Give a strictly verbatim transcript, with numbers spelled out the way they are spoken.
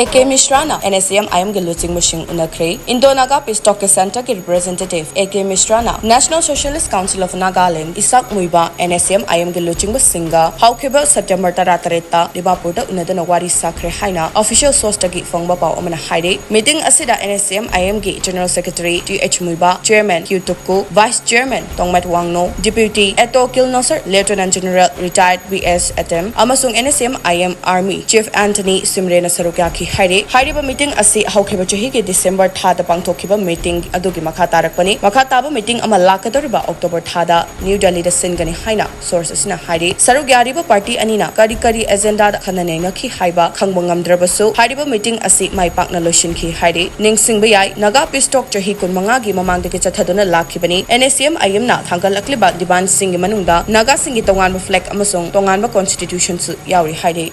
A K ꯃꯤꯁ꯭ꯔꯥꯅ and S A M I ꯑꯦꯝꯒꯤ ꯂꯨꯆꯤꯡꯕꯁꯤꯡ ꯎꯅꯈ꯭ꯔꯦ꯫ ꯏꯟꯗꯣ ꯅꯥꯒꯥ ꯄꯤꯁ ꯇꯣꯛꯀꯤ ꯁꯦꯟꯇꯔꯒꯤ ꯔꯤꯄ꯭ꯔꯖꯦꯟꯇꯦꯇꯤꯚ ꯑꯦ ꯀꯦ ꯃꯤꯁ꯭ꯔꯥꯅ national socialist council of Nagaland, Isak Muivah, N S A M I ꯑꯦꯝꯒꯤ ꯂꯨꯆꯤꯡꯕꯁꯤꯡꯒ ꯍꯧꯈꯤꯕ ꯁꯦꯞꯇꯦꯝꯕꯔ ꯇꯔꯥꯇꯔꯦꯠꯇ ꯗꯤꯃꯥꯄꯨꯔꯗ ꯎꯅꯗꯨꯅ ꯋꯥꯔꯤ ꯁꯥꯈ꯭ꯔꯦ ꯍꯥꯏꯅ ꯑꯣꯐꯤꯁꯤꯌꯦꯜ ꯁꯣꯔꯁꯇꯒꯤ ꯐꯪꯕ ꯄꯥꯎ ꯑꯃꯅ ꯍꯥꯏꯔꯤ꯫ ꯃꯤꯇꯤꯡ ꯑꯁꯤꯗ and S A M I ꯑꯦꯝꯒꯤ general secretary T H Muivah, chairman Q Tukku, vice chairman Tongmeth ꯋꯥꯡꯅꯣ, deputy Ato Kilonser, lieutenant general retired B S Atem ꯑꯃꯁꯨꯡ N S A M I M army chief Anthony ꯁꯤꯝꯔꯦꯅ ꯁꯔꯨꯛ ꯌꯥꯈꯤ ꯍꯥꯏꯔꯤ꯫ ꯍꯥꯏꯔꯤꯕ ꯃꯤꯇꯤꯡ ꯑꯁꯤ ꯍꯧꯈꯤꯕ ꯆꯍꯤꯒꯤ ꯗꯤꯁꯦꯝꯕꯔ ꯊꯥꯗ ꯄꯥꯡꯊꯣꯛꯈꯤꯕ ꯃꯤꯇꯤꯡ ꯑꯗꯨꯒꯤ ꯃꯈꯥ ꯇꯥꯔꯛꯄꯅꯤ꯫ ꯃꯈꯥ ꯇꯥꯕ ꯃꯤꯇꯤꯡ ꯑꯃ ꯂꯥꯛꯀꯗꯧꯔꯤꯕ ꯑꯣꯛꯇꯣꯕꯔ ꯊꯥꯗ ꯅ꯭ꯌꯨ ꯗꯦꯜꯂꯤꯗ ꯁꯤꯟꯒꯅꯤ ꯍꯥꯏꯅ ꯁꯣꯔꯁ ꯑꯁꯤꯅ ꯍꯥꯏꯔꯤ꯫ ꯁꯔꯨꯛ ꯌꯥꯔꯤꯕ ꯄꯥꯔꯇꯤ ꯑꯅꯤꯅ ꯀꯔꯤ ꯀꯔꯤ ꯑꯦꯖꯦꯟꯗꯥꯗ ꯈꯟꯅ ꯅꯩꯅꯈꯤ ꯍꯥꯏꯕ ꯈꯪꯕ ꯉꯝꯗ꯭ꯔꯕꯁꯨ, ꯍꯥꯏꯔꯤꯕ ꯃꯤꯇꯤꯡ ꯑꯁꯤ ꯃꯥꯏ ꯄꯥꯛꯅ ꯂꯣꯏꯁꯤꯟꯈꯤ ꯍꯥꯏꯔꯤ꯫ ꯅꯤꯡꯁꯤꯡꯕ ꯌꯥꯏ, ꯅꯥꯒꯥ ꯄꯤꯁ ꯇꯣꯛ ꯆꯍꯤ ꯀꯨꯟꯃꯉꯥꯒꯤ ꯃꯃꯥꯡꯗꯒꯤ ꯆꯠꯊꯗꯨꯅ ꯂꯥꯛꯈꯤꯕꯅꯤ꯫ ꯑꯦꯟ ꯑꯦꯁ ꯑꯦ ꯑꯦꯝ ꯑꯥꯏ ꯑꯦꯝꯅ ꯊꯥꯡꯒꯠꯂꯛꯂꯤꯕ ꯗꯤꯃꯥꯟꯁꯤꯡꯒꯤ ꯃꯅꯨꯡꯗ ꯅꯥꯒꯥꯁꯤꯡꯒꯤ ꯇꯣꯉꯥꯟꯕ ꯐ꯭ꯂꯦꯒ ꯑꯃꯁꯨꯡ ꯇꯣꯉꯥꯟꯕ ꯀꯣꯟꯁꯇꯤꯇ꯭ꯌꯨꯁꯟꯁꯨ ꯌꯥꯎꯔꯤ ꯍꯥꯏꯔꯤ꯫